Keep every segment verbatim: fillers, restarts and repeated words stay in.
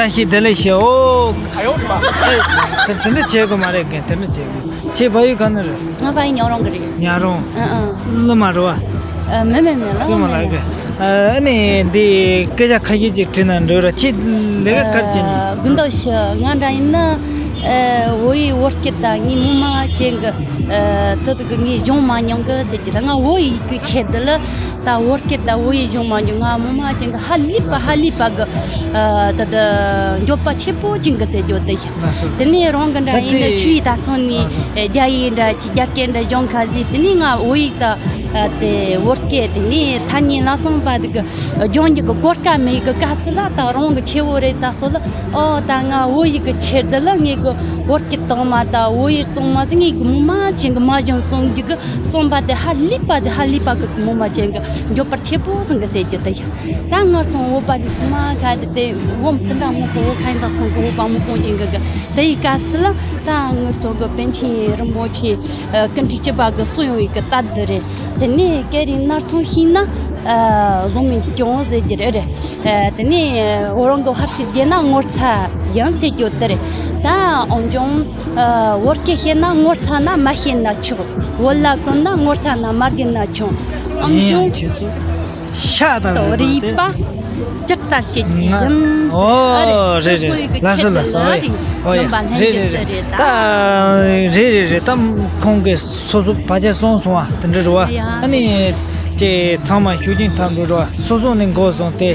བཀྲ་ཤིས་བདེ་ལེགས་ཞུ། ཨོ། ཨེ། དེ་དེ་འདྲ་བྱེད་དགོས་མ་རེད་གན། དེ་འདྲ་བྱེད་དགོས། ཁྱེད་ཕ་ཡུལ་ག་ནས་རེད། ང་ཕ་ཡུལ་ཉག་རོང་གི་རེད། ཉག་རོང་། ཨ་ཨ། གླུ་མ་རེད་བ། ཨ། མེད་མེད་མེད། ལགས། བཙུན་མ་ལགས་གི། ཨ་ནི་འདི་སྐད་ཆ་ཁ་ཤས་ཅིག་དྲིས་ན་འགྲིག་ར། ཁྱེད་ལས་ཀ་ག་རེ་བྱེད་ནི། ཨ། དགུན་དུ་ཤི་ང་འདྲ་ཡིན་ན། ཨ། བོད་ཡིག་བོད་སྐད་ད་ངས་མི་མང་ཅན་གི། ཨ། ད་དུ་གི་ངས་སྦྱོང་མ་མྱོང་གི་ཟེར་གྱི། ད་ང་བོད་ཡིག་གི་ཆེད་དུ་ལ། ད་བོད་སྐད་ད་བོད་ཡིག་སྦྱོང་མ་མྱོང་། ང་མི་མང་ཅན་གི་ཧ་ལས་པ་ཧ་ལས་པ་གི། ཨ། ད་ད་འགྱོད་པ་ཆེ་པོ་ཅན་གི་ཟེར་རྒྱུ་དེ་ཡིན། དེ་ནས་རང་གི་འདྲ་ཡིན་ན་ཆུ་ཡི་ད་ཚོ་ནས། ཨ། རྒྱ་ཡིག་འདྲ་ཅིག་རྒྱ་སྐད་འདྲ་སྦྱོང་ཁ་ཟིག་དེ་ནས་ང་བོད་ཡིག་ད། ཨ། དེ་བོད་སྐད་དེ་ནས་ཐ་སྙད་ལ་སོང་བ་དེ་གི་སྦྱོང་རྒྱུ་གི་གོ་སྐབས་མེད་གི་སྐབས་སུ་ལ། ད་རང་གི་ཆེ་བོ་རེད་ད་སོ་ལ། ཨོ། ད་ང་བོད་ཡིག་གི་ཆེད་དུ་ལ་ངས་གི་བོད་སྐད་གཙང་མ་ད་བོད་ཡིག་གཙང་མ་ཟིག་ངས་གི་མི་མང་ཅན་གི་མ་སྦྱོང་གསུང་རྒྱུ་གི་གསུང་པ་དེ་ཧ་ལས་པ་ཟིག་ཧ་ལས་པ་གི་མི་མང་ཅན་གི་འགྱོད་པ་ཆེ་པོ་ཟིག་གི་ཟེར་རྒྱུ་དེ་ཡིན། ད་ང་ཚོ་བོད་པ་རིགས་མ་ག་དེ་དེ་འོམ་དེ་འདྲ་མང་པོ་བོད་ཁ་ཡིན་ད་སོང་གི་བོད་པ་མི་གོང་ཅན་གི་གི་དེ་ཡི་སྐབས་སུ་ལ། ད་ང་ཚོ་གི་པཎ་ཆེན་རིན་པོ་ཆེ། ཨ། སྐུ་ཕྲེང་བཅུ་པ་གི་གསུང་ཡོང་བའི་གི་རྟགས་འདི་རེད། དེ་ནས་སྐད་རིགས་སྣ་ཚོགས་ཤེས་ན། ཨ། བཟང་མིན་ཀྱང་ཟེར་རྒྱུ་རེད། ཨ། དེ་ནས་རང་གི་ཕ་སྐད་བརྗེད་ན་ངོ་ཚ་ཡང་ཟེར་རྒྱུ་དེ་རེད། ད་འོན་ཀྱང་། ཨ། བོད་སྐད་བཤད་ན་ངོ་ཚ་ན་མ་བཤད་ན་ཆོག་བོད་ལྭ་གོན་ན་ངོ་ཚ་ན་མ་གོན་ན་ཆོག་འོན་ཡིན་ཡང་ཀྱང་། ཁྱེད་ཚོ་ཤ་དང་དོ་རིག་རིག་པ་པ་དེ་ཇི་ལྟར་བྱེད་ཀྱི་ང་། ཡིན། ཨོ། རེད་རེད། ལགས་སོ་ལགས་སོ། ཨོ་ཡ། རེད་རེད་རེད། ད་རེད་རེད་རེད། ད་ཁོང་གིས་སོ་སོ་བར་ཆད་སོང་སོང་བ་དེ་འདྲ་རེད་བ། ཡ། ཨ་ནི་ཅེ་ཚང་མ་ཤུགས་རྐྱེན་ཐོག་འགྲོ་རེད་བ། སོ་སོ་ནས་འགོ་བཟུང་སྟེ་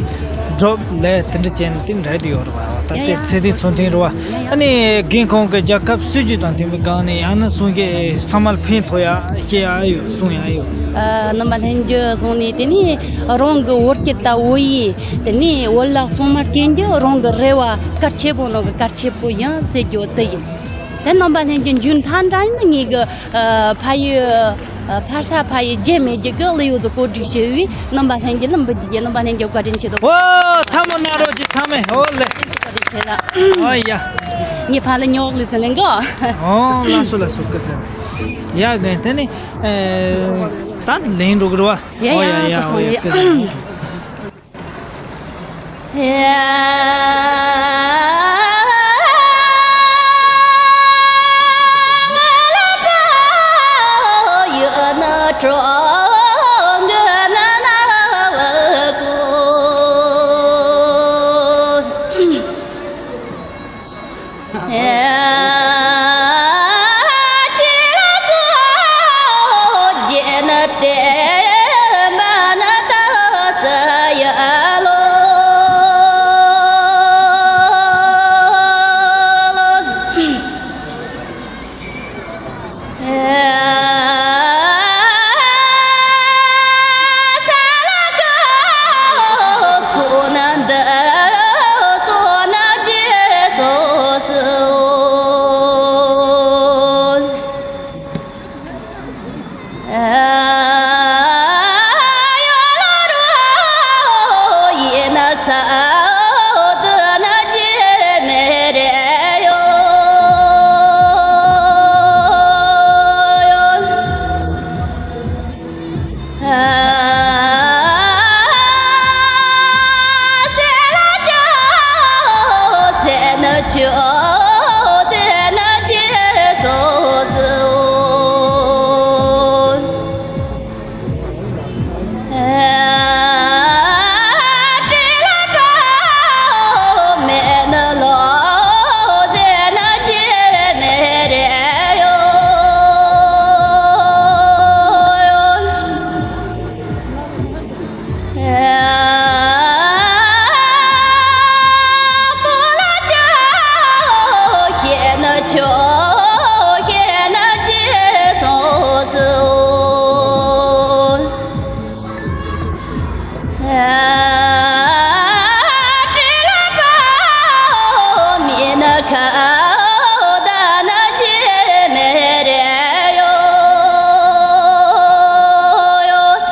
སྒྲུབ་ལས་དེ་འདྲ་བྱས་ནས་དེ་འདྲ་དེ་ཡོད་རེད་བ། ད་ལྟའི་ཚེ་རིང་ཚོ་འཐེན་རེད་བ། ཨ་ནི་རྒན་ཁོང་གིས་རྒྱལ་ཁབ་སྲིད་ཇུས་དང་མཐུན་པའི་སྒང་ནས་ཡང་ན་གསུང་གི་ཚང་མར་ཕན་ཐོགས་ཡ་བཤད་ཡ་ཡོད། གསུང་ཡ་ཡོད། ཨ། རྣམ་པ་ལྷན་རྒྱས་བཟུང་ནས་དེ་ནས་རང་གི་བོད་སྐད་དང་བོད་ཡིག་དེ་ནས་བོད་ལྭ་གཙང་མ་གྱོན་རྒྱུ་རང་གི་རེ་བ་གལ་ཆེ་པོ་ནང་གི་གལ་ཆེ་པོ་ཡིན་ཟེར་རྒྱུ་དེ་ཡིན། དེ་རྣམ་པ་ལྷན་རྒྱས་མཇུག་མཐའ་འདྲ་ཡིན་ན་ངེད་ཀྱི། ཨ། ཕ་ཡུལ། ཨ། ཕ་ས་ཕ་ཡུལ་རྗེས་མེད་རྒྱུ་གི་གླུ་ཡོད་ཟིག་གོ་སྒྲིག་བྱས་ཡོད། རྣམ་པ་ལྷན་རྒྱས་ལ་འབུལ་རྒྱུ་ཡིན། རྣམ་པ་ལྷན་རྒྱས་བཀའ་དྲིན་ཆེ། ཨོ། ཐལ་མོ་སྣ་རོགས་ཀྱི་ཚང་མས། ཨོ་ལེ། བཀའ་དྲིན་ཆེ་ལ། ཨོ་ཡ། ངའི་ཕ་ལ་ཉོག་ལི་ཚེ་ལེན་གོ། ཨོ། ལགས་སོ་ལགས་སོ། སྐུ་ཚེ་ཡ་གན་དེ་ནི། ཨེ། ད་ལེན་འགྲོ་གི་རེད་བ། ཡ་ཡ། ཨོ་ཡ་ཡ། ཨོ་ཡ། སྐུ་ཚེ།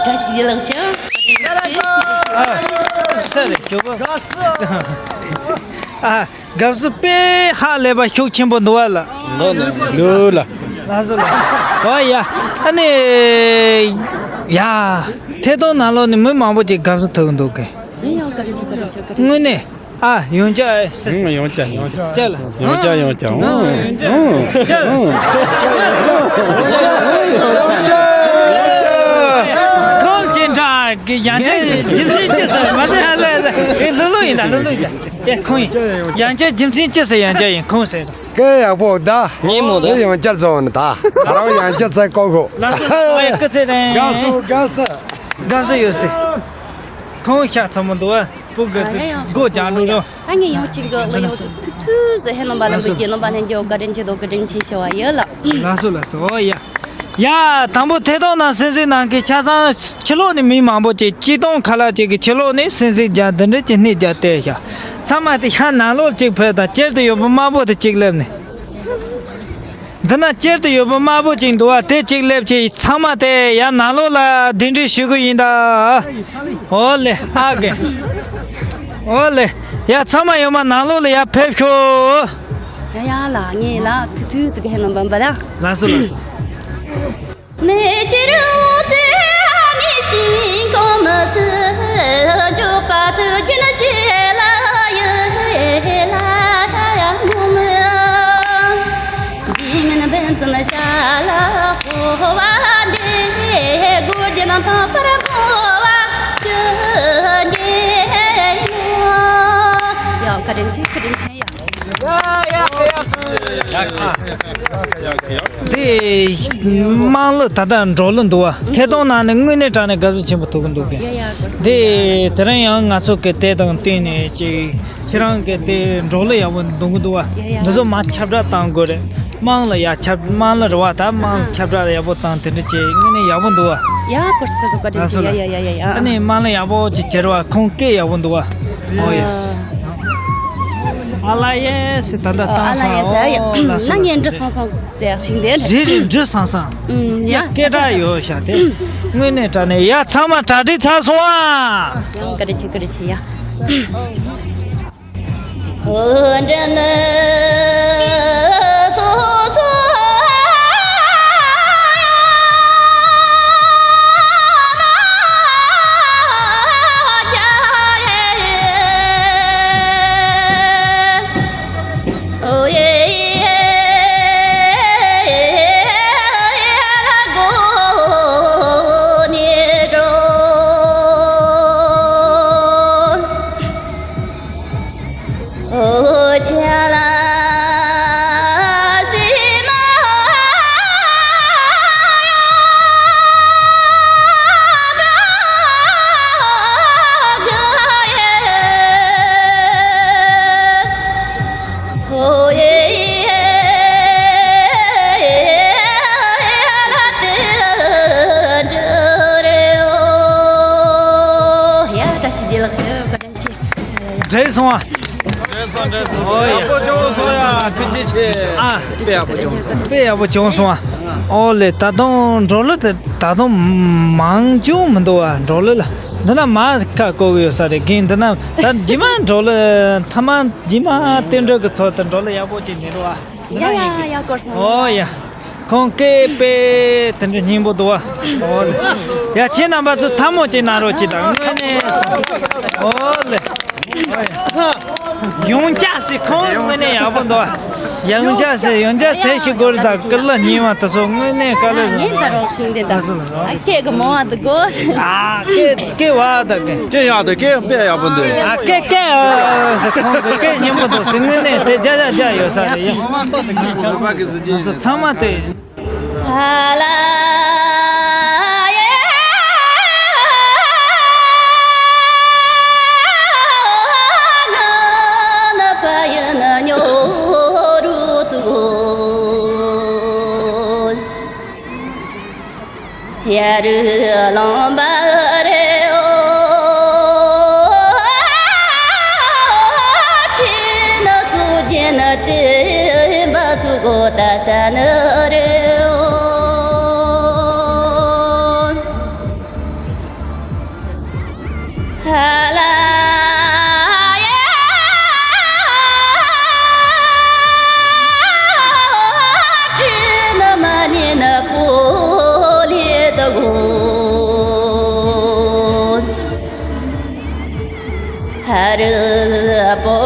བཀྲ་ཤིས་བདེ་ལེགས་ཞུ། ཨ། ས་རེད་ཁྱོད། ཨ། དགའ་བསུ་དཔེ་ཧ་ལས་པ་ཤུགས་ཆེན་པོ་འདུག་བ་ལ། འདུག་ལ། འདུག་ལ། ལགས་སོ་ལགས། ཨོ་ཡ། ཨ་ནི། ཡ། ཐད་གཏོང་ནང་ལོགས་ནས་མི་མང་པོ་ཅིག་དགའ་བསུ་ཐོབ་ཀྱི་འདུག་གི། དངོས་གནས། ཨ། ཡང་བསྐྱར་ཨེ། ཧུམ། ཡང་བསྐྱར། ཡང་བསྐྱར། བསྐྱར་ལ། ཡང་བསྐྱར། ཡང་བསྐྱར། ཧུམ། ཧུམ། ཧུམ། ཁོང་ཅི་འདྲ་གི་ཡང་བསྐྱར་རྒྱུ་མཚན་ཅི་ཟེར་མ་ཟེར་ཧ་ལས་ཟེར། ཨེ། ལྷུག་ལྷུག་ཡིན་ད། ལྷུག་ལྷུག་ཡིན་ད། ཨེ། ཁོང་ཡིན། ཡང་བསྐྱར་རྒྱུ་མཚན་ཅི་ཟེར་ཡང་བསྐྱར་ཡིན་ཁོང་ཟེར། སྐད་ཡག་པོ་ད། ཉིན་མོ་ད། དེ་ཡང་བསྐྱར་བཟོ་ནི་ད། ད་རང་ཡང་བསྐྱར་ཚེ་བཀོད་གོ། ལགས་སོ། ཨེ། སྐུ་ཚེ་རིང་། དགའ་བསུ། དགའ་བསུ། དགའ་བསུ་ཡོད་སེ། ཁོང་ཤ་ཚ་མོ་འདུག་བ། སྤུ་གུ་ཨ། ཡ་ཡ། སྒོ་རྒྱག་འགྲོ་འགྲོ། ད་ངས་ཡང་གཅིག་གི་ལ་ཡོང་སུ་ཐུག་ཐུག་ཟེར། ཧེ་ནང་པ་ལ་འབུལ་གྱི་ནང་པ་ལྷན་རྒྱས་བཀའ་དྲིན་ཆེ་དོ། བཀའ་དྲིན་ཆེ་ཞུ་བ་ཡོད་ལ། ལགས་སོ། ལགས་སོ། ཨོ་ཡ། ཡ། དང་པོ་ཐད་གཏོང་ནང་གསན་གཟིགས་གནང་མཁན་ཆ་ཚང་ཕྱི་ལོགས་ནས་མི་མང་པོ་ཅིག་སྤྱིར་བཏང་ཁ་ལག་ཅིག་གི་ཕྱི་ལོགས་ནས་གསན་གཟིགས་རྒྱག་འདི་འདྲ་ཅིག་སྣེ་རྒྱག་བལྟས་ཤག་ཚང་མ་དེ་ཤ་ནང་ལོགས་ཅིག་ཕེབས་དང་། དཀྱིལ་དུ་ཡོད་པ་དམར་པོ་དེ་ཅིག་སླེབས་ནས། འདི་ན་དཀྱིལ་དུ་ཡོད་པ་དམར་པོ་ཅིག་འདུག་བ། དེ་ཅིག་སླེབས་ཀྱི། ཚང་མ་དེ་ཡར་ནང་ལོགས་ལ་གདན་འདྲེན་ཞུ་གི་ཡིན་ད། ཨོ་ལེ། ཨ་གེ། ཨོ་ལེ། ཡ། ཚང་མ་ཡོད་མ་ནང་ལོགས་ལ་ཡར་ཕེབས་ཤོག་ཡ་ཡ་ལ། ངས་ལ་ཐུག་ཐུག་ཟིག་ཧེ་ནང་པ་འབའ་ད། ལགས་སོ། ལགས་སོ། ཡ། བཀའ་དྲིན་ཆེ། བཀའ་དྲིན་ཆེ་ཡ། དེ་དམངས་གླུ། ད་ལྟ་འབྲོག་གླུ་འདུག་བ། ཐད་གཏོང་ནང་ནས་དངོས་གནས་དྲང་གནས་དགའ་བསུ་ཆེན་པོ་ཐོབ་ཀྱི་འདུག་གི། ཡ་ཡ། དེ་དེ་རིང་ཡང་ང་ཚོ་གི་དེ་དང་བསྟུན་ནས་ཅིག་ཁྱེད་རང་གི་དེ་འབྲོག་གླུ་ཡག་པོ་འདོན་གྱི་འདུག་བ། ཡ་ཡ། འདི་ཚོ་མར་ཁྱབ་བསྒྲགས་གཏང་དགོས་རེད། དམངས་གླུ་ཡ་ཁྱབ། དམངས་གླུ་རེད་བ། ད་དམངས་ཁྱབ་བསྒྲགས་ཡག་པོ་བཏང་། དེ་འདྲ་བྱས། དངོས་གནས་ཡག་པོ་འདུག་བ། ཡ། ཁོ་ཚོ་ཁོ་ཚོ་བཀའ་དྲིན་ཆེ། ཡ་ཡ་ཡ་ཡ་ཡ། ཨ་ནི་དམངས་གླུ་ཡག་པོ་ཅིག་གྱེར་བ། ཁོང་སྐད་ཡག་པོ་འདུག་བ། ཨོ་ཡ། ཨ་ལ་ཡེ་སི། ད་ལྟ་བཏང་སོང་། ཨ་ལ་ཡེ་སི། ཨོ་ལ་སོ། ན་ངས་འབྲི་སང་སང་ཟེར་ཞིག་འདེད། རེད་རེད། འབྲི་སང་སང་། ཨུམ། ཡ། སྐད་གྲགས་ཡོད་ཤག་དེ། དངོས་གནས་དྲང་གནས། ཡ། ཚང་མ་གྲ་སྒྲིག་ཚར་སོང་ཨ། བཀའ་དྲིན་ཆེ། བཀའ་དྲིན་ཆེ་ཡ། བཀྲ་ཤིས་བདེ་ལེགས་ཞུ། བཀའ་དྲིན་ཆེ། བགྲེས་སོང་ཨ། བགྲེས་སོང་། བགྲེས་སོང་། ཨོ་ཡ། ཡག་པོ་བྱུང་སོང་ཡ། ཐུགས་རྗེ་ཆེ། ཨ། དཔེ་ཡག་པོ་བྱུང་སོང་། དཔེ་ཡག་པོ་བྱུང་སོང་ཨ། ཨོ་ལེ། ད་དུང་འབྲོག་གླུ་དེ་ད་དུང་མང་བྱུང་མི་འདུག་ཨ། འབྲོག་གླུ་ལ་འདི་ན་མར་ཁ་བསྐོར་གི་ཡོད་ས་རེད། རྒན། འདི་ན་ད་རྗེས་མ་འབྲོག་གླུ་མཐའ་མ་རྗེས་མ་བསྟན་སྒྲོལ་གྱི་ཚོགས་དེ་འབྲོག་གླུ་ཡག་པོ་ཅིག་ནི་རོ་ཨ། ཡ་ཡ་ཡ། བསྐོར་སོང་། ཨོ་ཡ། ཁོང་སྐད་དཔེ་དེ་འདྲ་སྙན་པོ་འདུག་བ། ཨོ་ལེ། ཡ། ཁྱེད་རྣམ་པ་ཚོ་ཐལ་མོ་ཅིག་གནང་རོགས་གྱིས་དང་། དངོས་གནས་སོ། ཨོ་ལེ། ཡང་བསྐྱར་ཟེར། ཁོང་དངོས་གནས་ཡག་པོ་འདུག་བ། ཡང་བསྐྱར་ཟེར། ཡང་བསྐྱར་ཟེར་ཞིག་དགོས་རེད། ད་སྐུ་ལ་ཉེ་བ་དེ་ཚོ་དངོས་གནས་དཀའ་ལས་བཟོ། ཡིན་ད་རོགས་ཤིང་དེ་ད། ལགས་སོ། ལགས་སོ། ཨ། སྐད་གི་མང་བ་འདུག་གོ། ཨ། སྐད་སྐད་བ་ད་སྐད། སྐད་ཡག་འདུག་སྐད་དཔེ་ཡག་པོ་འདུག་ཨ། སྐད་སྐད་ཨ་ཟེར། ཁོང་གི་སྐད་སྙན་པོ་འདུག་ཟེར། དངོས་གནས་དེ་རྒྱ་རྒྱ་རྒྱ་ཡོད་ས་རེད་ཡ། ལགས་སོ། ཚང་མ་དེ། ཡ་རུ་ལོང་བ་རེ་ཨོ། ཆི་ན་སུ་ཇེ་ན་ཏེ་བ་ཚུ་གོ་ད་ས་ན་རེ་ཨོ། ཧ་ལ་ཡ། ཀྲི་ན་མ་ནི་ན་པོ་ལི་ད་གོ། ཧ་རི་པོ།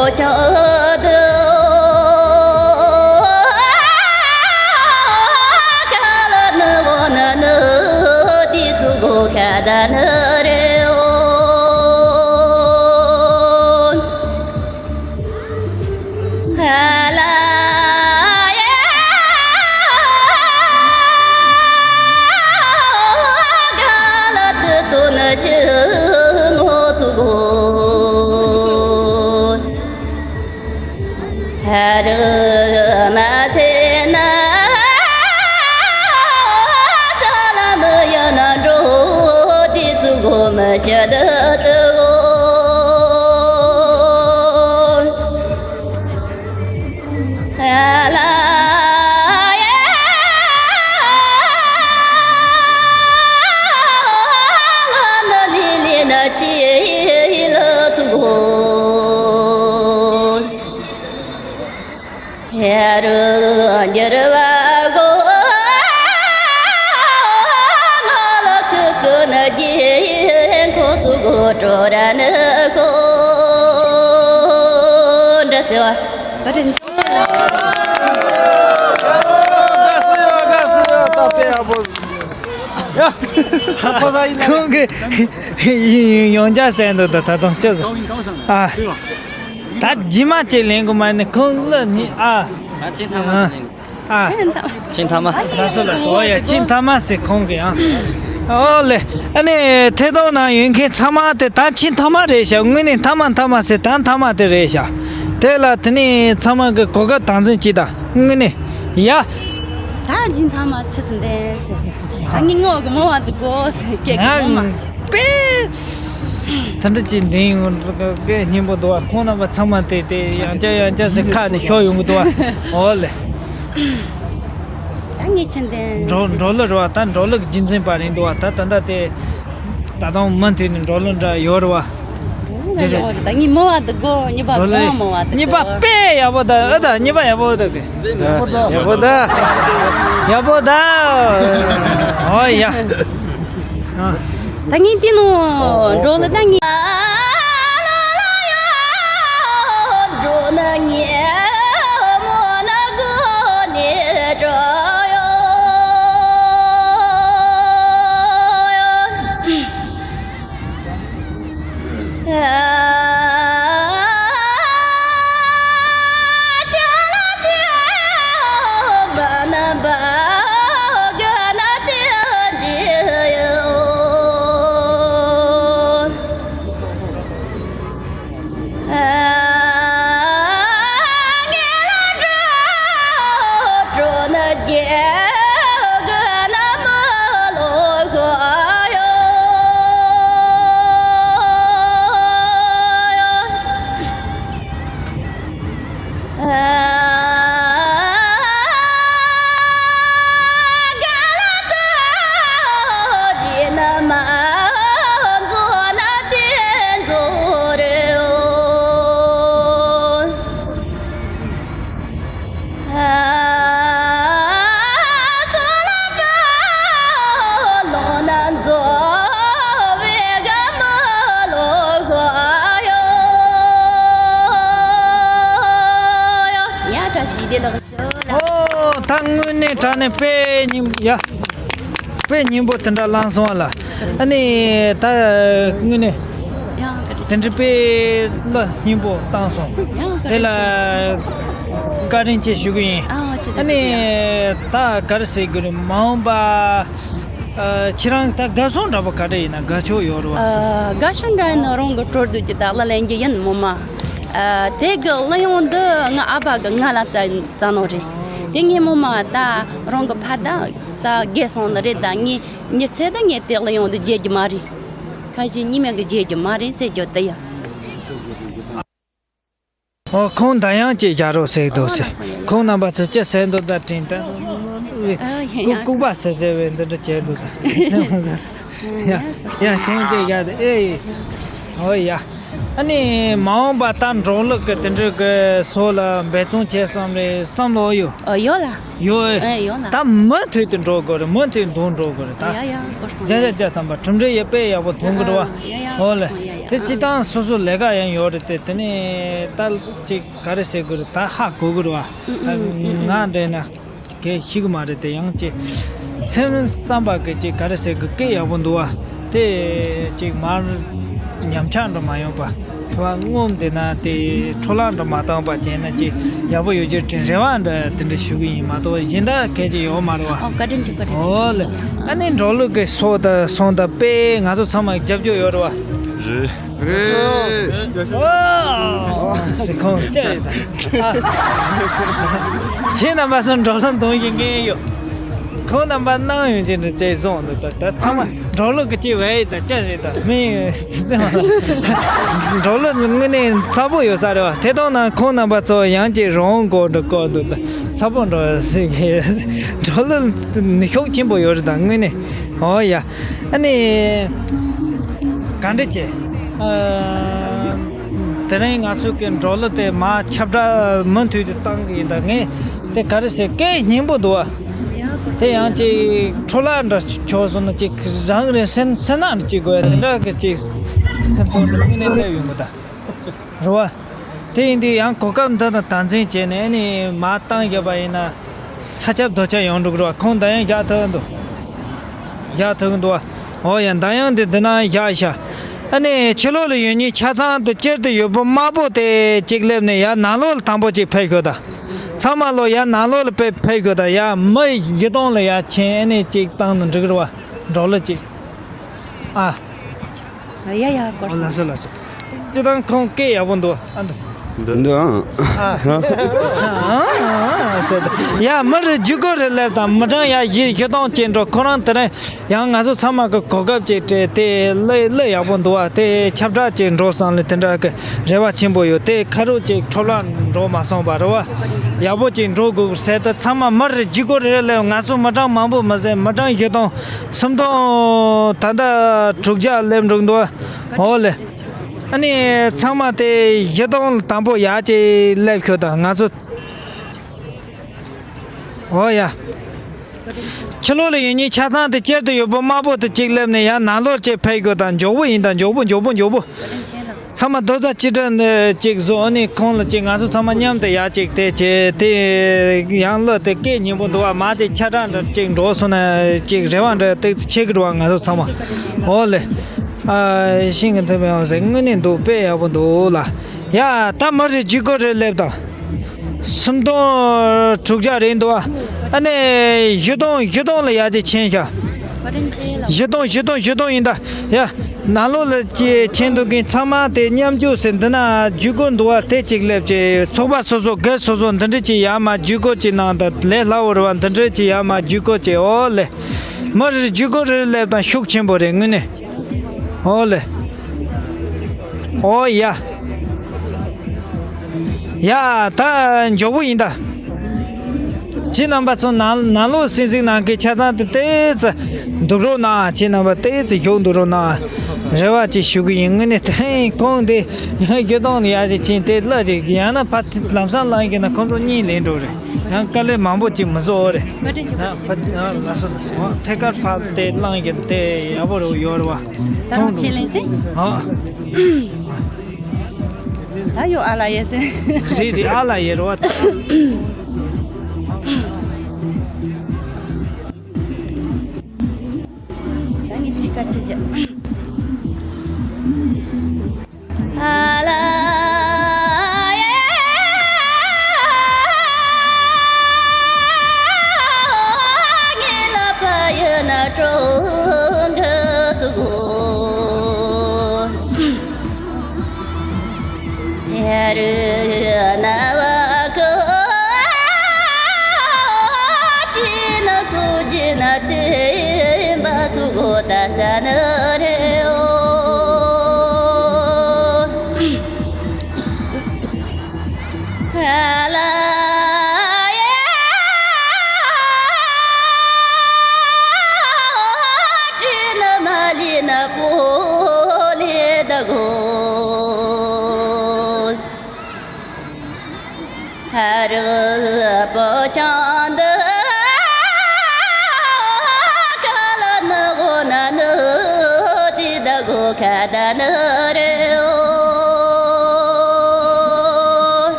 ཁོང་གི་ཡོང་ཆ་ཟེར་འདུག་ད་ད་དུང་ཅི་ཟེར། ཨ། ད་རྗེས་མ་ཅིག་ལེན་དགོས་མ་ནི་ཁོང་ལ་ནི་ཨ། ཨ། ཅི་ཐ་མ་ཨ། ཅི་ཐ་མ། ལགས་སོ་ལགས་སོ། ཨོ་ཡ། ཅི་ཐ་མ་ཟེར་ཁོང་གི་ཨ། ཨོ་ལེ། ཨ་ནི་ཐད་གཏོང་ནང་ཡོད་མཁན་ཚང་མ་དེ་ད་ཅི་ཐ་མ་རེད་ཤག་དངོས་གནས་ཐ་མ་ཐ་མ་ཟེར་ད་ཐ་མ་དེ་རེད་ཤག་དེ་ལ་དེ་ནས་ཚང་མ་གི་གོ་སྐབས་དམ་འཛིན་གྱིས་ད་དངོས་གནས་ཡ། ད་ཅི་ཐ་མ་ཆི་ཟིན་དེ་ཟེར། ད་ངི་ངོ་གི་མོ་བ་དུ་གོ་ཟེར་སྐད་གི་མོ་མ། པེ། དེ་འདྲ་ཅིག་འདིང་ཡོང་གི་སྙིང་པོ་འདུག་བ། ཁོང་རྣམ་པ་ཚང་མ་དེ་དེ་ཡང་བསྐྱར་ཡང་བསྐྱར་ཟེར་ཁ་ནས་ཤོར་ཡོང་གི་འདུག་བ། འོ་ལེ། ད་ངས་ཆེན་ཏན་འགྲོ་འགྲོ་ལུགས་རེད་བ། ད་འགྲོ་ལུགས་རྒྱུན་འཛིན་པ་རེད་འདུག་བ། ད་ད་ལྟ་དེ་ད་དུང་མུ་མཐུད་ནས་འགྲོ་ལུགས་འདྲ་ཡོད་རེད་བ། ད་ངས་མོ་བ་དུ་གོ་གཉིས་པ་འགྲོ་ལུགས་གོང་མོ་བ་དུ་གཉིས་པ་གོ་དཔེ་ཡག་པོ་ད། ཨ་ད་གཉིས་པ་ཡག་པོ་ད་གི་ཡག་པོ་ད། ཡག་པོ་ད། ཨོ་ཡ། ད་ངས་དེ་ནོ་འགྲོ་ལ་ད་ངས། ཡ་བཀྲ་ཤིས་བདེ་ལེགས། ཨོ། ད་དངོས་གནས་དྲང་གནས་དཔེ་སྙིང་ཡ། དཔེ་སྙིང་པོ་དེ་འདྲ་བླངས་སོང་བ་ལ། ཨ་ནི་ད་དངོས་གནས་དེ་འདྲ་དཔེ་ལ་སྙིང་པོ་བཏང་སོང་། དེ་ལ་བཀའ་དྲིན་ཆེ་ཞུ་གི་ཡིན། ཨ་ནི་ད་ག་རེ་ཟེར་དགོས་རེད། མ་འོངས་པ་ཨ་ཁྱེད་རང་ད་དགའ་སོང་འདྲ་པོ་ག་འདྲ་ཡིན་ན་དགའ་ཕྱོགས་ཡོད་རེད་བ། ཨ་དགའ་ཕྱོགས་འདྲ་ཡིན་ན་རང་གི་སྤྲོ་བསྡུ་གི་ད་གླུ་ལེན་རྒྱུ་ཡིན་མོ་མ། ཨ་དེ་གི་གླུ་དབྱངས་འདི་ང་ཨ་ཕ་གི་ང་ལ་བཙལ་བཙལ་ནོ་རེད། དེ་ངས་མོ་མ་ད་རང་གི་ཕ་ད་ད་རྒས་སོང་ནི་རེད། ད་ངས་མྱི་ཚེ་ད་ངས་དེ་གླུ་དབྱངས་འདི་བརྗེད་རྒྱུ་མ་རེད། ཁ་ཞིག་ཉི་མ་གི་བརྗེད་རྒྱུ་མ་རེད་ཟེར་རྒྱུ་དེ་ཡ། ཨོ་ཁོང་ད་ཡང་ཅིག་བཞག་རོགས་ཟེར་འདུག་ཟེར། ཁོང་རྣམ་པ་ཚོ་ཅི་ཟེར་འདུག་ད་དྲན་ད། ཨ་ཡ་ཡ། ལྐུགས་པ་ཟེར་ཟེར་བའི་འདི་འདྲ་བྱས་འདུག་ད། ཡ་ཡ་ཁོང་ཅིག་བཞག་དེ་ཨེ། ཨོ་ཡ། ཨ་ནི་མ་འོངས་པ་ད་འབྲོག་གླུ་གི་དེ་འདྲ་གི་སོགས་ལ་འབད་བརྩོན་བྱེད་བསམ་རེད་བསམ་བློ་ཡོད། ཨོ་ཡོད་ལ། ཡོད། ཨེ་ཡོད་ལ། ད་མུ་མཐུད་དུ་འགྲོ་དགོས་རེད། མུ་མཐུད་འདུག་འགྲོ་དགོས་རེད་ད། ཡ་ཡ་སྐོར་སོང་། བརྒྱ་ཆ་བརྒྱ་ཐམ་པ་གྲུབ་འབྲས་ཡོད་པས་ཡག་པོ་མཐོང་གི་རེད་བ། ཡ་ཡ་ཨོ་ལེ། སྐོར་སོང་ཡ་ཡ། དེ་སྤྱི་བཏང་སོ་སོ་ལས་ཀ་ཡང་ཡོད་རེད་དེ། དེ་ནས་ད་ཅིག་ག་རེ་ཟེར་དགོས་རེད། ད་ཧ་གོ་གི་རེད་བ། ད་ང་འདྲ་ན་གལ་ཤེས་གི་མ་རེད་དེ། ཡང་ཅིག་སེམས་བསམ་པ་གི་ཅིག་ག་རེ་ཟེར་དགོས། སྐད་ཡག་པོ་འདུག་བ། དེ་ཅིག་མར་ཉམས་ཆག་འགྲོ་མ་ཡོང་པ། ཕལ་པ་སྔོན་དེ་ན་དེ་འཕྲོ་བརླག་འགྲོ་མ་བཏང་པ་བྱས་ན་ཅིག་ཡག་པོ་ཡོད་རྒྱུ་དྲན་རེ་བ་འདྲ་དེ་འདྲ་ཞུ་གི་ཡིན་མ་གཏོགས་གཞན་དག་གལ་ཆེ་ཡོད་མ་རེད་བ། ཨོ་བཀའ་དྲིན་ཆེ། བཀའ་དྲིན་ཆེ། ཨོ་ལེ། ཨ་ནི་འབྲོག་གླུ་གི་སོགས་དང་སོང་དང་དཔེ་ང་ཚོ་ཚང་མ་རྒྱབ་སྐྱོར་ཡོད་རེད་བ། རེད། རེད། ཨོ། ཟེར་ཁོང་སྐྱ་རེད་ད། ཁྱེད་རྣམ་པ་ཚོ་འབྲོག་གླུ་འདོན་གྱི་ངེས་ཡོད། ཁོང་རྣམ་པ་གནང་ཡོང་ཅིག་འདྲ་བྱས་སོང་འདུག་ད་ད་ཚང་མ་འབྲོག་གླུ་གི་ཅིག་བས་ད་སྐྱ་རེད་ད་མི། འབྲོག་གླུ་དངོས་གནས་ཚ་པོ་ཡོད་ས་རེད་བ། དེ་དང་ན་ཁོང་རྣམ་པ་ཚོ་ཡང་ཅིག་རང་མགོ་འདྲ་བསྐོར་འདུག་ད་ཚ་པོ་འགྲོ་སྲིད་གི། འབྲོག་གླུ་ནུས་ཤུགས་ཆེན་པོ་ཡོད་རེད་ད་དངོས་གནས། ཨོ་ཡ། ཨ་ནི། ག་འདྲ་བྱས། ཨ། དེ་རིང་ང་ཚོ་གི་འབྲོག་གླུ་དེ་མར་ཁྱབ་བསྒྲགས་མུ་མཐུད་དུ་བཏང་གི་ཡིན་ད་ངས་དེ་ག་རེ་ཟེར་སྐད་སྙན་པོ་འདུག་བ། དེ་ཡང་ཅིག་འཕྲོ་བརླག་འདྲ་བྱུང་སོང་ན་ཅིག་རང་རེ་སེམས་སེམས་ནང་ཅིག་དགོས་ཡ་དེ་འདྲ་གི་ཅིག་སེམས་ཚོར་དངོས་གནས་སླེབས་ཡོང་གི་ད། རེད་བ། དེ་ཡིན་དུས་ཡང་གོ་སྐབས་འདི་དང་དམ་འཛིན་བྱས་ནས་ཨ་ནི་མར་བཏང་བཞག་པ་ཡིན་ན། ས་ཁྱབ་རྡོ་ཁྱབ་ཡོང་འགྲོ་གི་རེད་བ། ཁོང་འདི་ཡང་བཞག་ཐུབ་འདུག་བཞག་ཐུབ་ཀྱི་འདུག་བ། འོ་ཡ། འདི་ཡང་འདི་འདི་ན་བཞག་ཤག་ཨ་ནི་ཕྱི་ལོགས་ལ་ཡོད་མཁན་ཆ་ཚང་དུ་སྤྱིར་དུ་ཡོད་པོ་དམར་པོ་དེ་གཅིག་སླེབས་ནས་ཡར་ནང་ལོགས་ལ་དང་པོ་གཅིག་ཕེབས་ཤོག་ད། ཚང་མ་ལོ་ཡར་ནང་ལོགས་ལ་ཕེབས་ཕེབས་ཤོག་ད། ཡར་མི་བཞི་སྟོང་ལ་ཡར་ཕྱིན་ཨ་ནི་གཅིག་བཏང་ན་འགྲིག་གི་རེད་བ། འབྲོག་གླུ་གཅིག་ཨ། ཡ་ཡ་སྐོར། ཨོ་ལགས་སོ་ལགས་སོ། སྤྱིར་བཏང་ཁོང་སྐད་ཡག་པོ་འདུག་ཨ་འདུག་འདི་འདི་ཨང་། ཨ། ཨ། ཨ། ཨ། ཟེར་ད། ཡ་མི་རེ་བརྒྱུད་སྐུར་རེ་སླེབས་དང་མི་གྲངས་ཡ་བཞི་བཞི་སྟོང་ཅན་འགྲོ་ཁོ་རང་དེ་རིང་ཡང་ང་ཚོ་ཚང་མ་གི་གོ་སྐབས་ཅིག་སྤྲད་དེ་གླུ་གླུ་ཡག་པོ་འདུག་བ། དེ་ཁྱབ་བསྒྲགས་ཅིག་འགྲོ་བསམ་ལེ་དེ་འདྲ་གི་རེ་བ་ཆེན་པོ་ཡོད། དེ་ཁ་རུ་ཅིག་འཕྲོ་བརླག་འགྲོ་མ་སོང་བ་རེད་བ། ཡག་པོ་ཅིག་འགྲོ་དགོས་ཟེར་ད་ཚང་མ་མི་རེ་བརྒྱུད་སྐུར་རེ་སླེབས། ང་ཚོ་མི་གྲངས་མང་པོ་མི་ཟེར་མི་གྲངས་བཞི་སྟོང་། སུམ་སྟོང་ད་ལྟ་དྲུག་བརྒྱ་སླེབས་འགྲོ་གི་འདུག་ཨོ་ལེ། ཨ་ནི་ཚང་མ་དེ་བཞི་སྟོང་དང་པོ་ཡར་ཅིག་སླེབས་ཤོག་དང་ང་ཚོ། ཨོ་ཡ། ཕྱི་ལོགས་ལ་ཡོད་མཁན་ཆ་ཚང་དེ་སྤྱིར་དུ་ཡོད་པོ་དམར་པོ་དེ་གཅིག་སླེབས་ནས་ཡར་ནང་ལོགས་ཅིག་ཕེབས་ཤོག་དང་། མགྱོགས་པོ་ཡིན་དང་། མགྱོགས་པོ་མགྱོགས་པོ་མགྱོགས་པོ། ཚང་མ་རྡོག་རྩ་གཅིག་སྒྲིལ་ནས་གཅིག་བཟོ་ནས་ཁོང་ལ་གཅིག་ང་ཚོ་ཚང་མ་མཉམ་དུ་ཡར་གཅིག་དེ་བྱས་དེ་ཡང་གླུ་དེ་སྐད་སྙན་པོ་འདུག་བ། མ་དེ་ཆ་གྲངས་འདྲ་གཅིག་འགྲོ་སོང་ན་གཅིག་རེ་བ་འདྲ་ཏོག་ཙམ་ཆེ་གི་འགྲོ་བ་ང་ཚོ་ཚང་མ། ཨོ་ལེ། ཨ་ཤིང་གི་མཐུན་པའི་འོང་ཟེར་དངོས་གནས་འདུག་དཔེ་ཡག་པོ་འདུག་ལ། ཡ་ད་མི་རེ་བརྒྱུད་སྐུར་རེ་སླེབས་དང་། སུམ་སྟོང་དྲུག་བརྒྱ་རེད་འདུག་ཨ། ཨ་ནི་བཞི་སྟོང་བཞི་སྟོང་ལ་ཡར་ཅིག་ཕྱིན་ཤག་བཞི་སྟོང་བཞི་སྟོང་བཞི་སྟོང་ཡིན་ད། ཡ། ནང་ལོགས་ལ་ཅིག་ཕྱིན་འདུག་གིན་ཚང་མ་དེ་མཉམ་འཇུག་ཟེར་འདི་ན་བརྒྱུད་སྐུར་འདུག་བ། དེ་གཅིག་སླེབས་ཅིག་ཚོགས་པ་སོ་སོ་སྒེར་སོ་སོ་འདི་འདྲ་ཅིག་ཡར་མར་བརྒྱུད་སྐུར་ཅིག་གནང་དང་ལས་སླ་བོ་རེད་བ། འདི་འདྲ་ཅིག་ཡར་མར་བརྒྱུད་སྐུར་ཅིག་ཨོ་ལེ། མི་རེ་བརྒྱུད་སྐུར་རེ་སླེབས་དང་ཤུགས་ཆེན་པོ་རེད་དངོས་གནས། ཨོ་ལེ། ཨོ་ཡ། ཡ་ད་མགྱོགས་པོ་ཡིན་ད། ཁྱེད་རྣམ་པ་ཚོ་ནང་ནང་ལོགས་སེམས་གཟིགས་གནང་མཁན་ཆ་ཚང་དེ་ཏོག་ཙམ་འདུག་རོགས་གནང་། ཁྱེད་རྣམ་པ་ཏོག་ཙམ་ཞུགས་འདུག་རོགས་གནང་། རེ་བ་ཅིག་ཞུ་གི་ཡིན། དངོས་གནས་དེ་རིང་ཁོང་དེ་ཡང་ཞུ་སྟངས་ནི་ཡ་ཅིག་ཕྱིན་དེ་གླུ་ཅིག་ཡང་ན་ཕར་ལམ་སང་བླངས་ཀྱི་ན་ཁོང་ཚོ་གཉིད་ལེན་འགྲོ་རེད། ཡང་དཀའ་ལས་མང་པོ་ཅིག་མི་བཟོ་བ་རེད། ཡང་ཕར་ཡང་ལ་སོ་ལ་སོ་ཐད་ཀར་ཕར་དེ་བླངས་ཀྱི་དེ་ཡག་པོ་རེད་ཡོད་རེད་བ། ད་ཁོང་ཁྱེད་ལེན་སེ། ཨ། ད་ཡོ་ཨ་ལ་ཡེ་སེ། རེད་རེད་ཨ་ལ་ཡེ་རེད་བ། ད་ངས་ཅི་ག་ཅི་བྱ། ཨ་ལ་ཡེ། ངའི་ལ་ཕ་ཡུལ་ན་གྲོང་གི་གཙུག་ཡ་རུ་ན་བ་གི་ཅི་ན་སུ་ཅི་ན་དེ་བ་གཙུག་ད་ས་ན་རེ་ཨོ། ཨ་ལ་ཡ། ཅི་ན་མ་ལི་ན་པོ་ལི་ད་གོ། ཧ་རི་པོ་ཅང་དུ་ཁ་ལ་ནི་གོ་ན་ནི་དི་ད་གོ་ཁ་ད་ནི་རེ་ཨོ།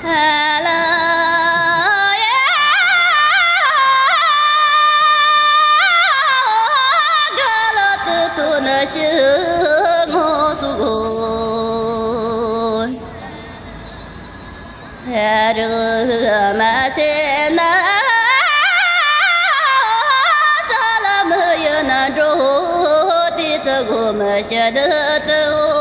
ཨ་ལ་ཡ། རིག་མ་ཟད་ན། ས་ལམ་ཡུན་འགྲོ་དེ་ཚོ་གོ་མི་ཤེས་དུ་དུ།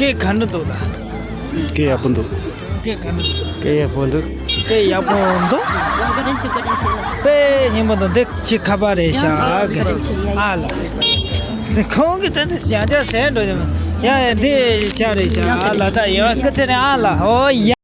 སྐད་ག་འདྲ་འདུག་ད། སྐད་ཡག་པོ་འདུག་སྐད་ག་འདྲ་འདུག་སྐད་ཡག་པོ་འདུག་སྐད་ཡག་པོ་འདུག་དཔེ་སྙན་པོ་འདུག་འདི་ཁྱི་ཁ་པར་རེད་ཤག་ཨ་ལ། ཁོང་གིས་ད་འདི་ཞག་ཆ་ཟེར་འགྲོ་ཡ། ཡ་ཡ་འདི་ཆ་རེད་ཤག་ཨ་ལ། ད་ཡ་སྐུ་ཚེ་རིང་ཨ་ལ། ཨོ་ཡ།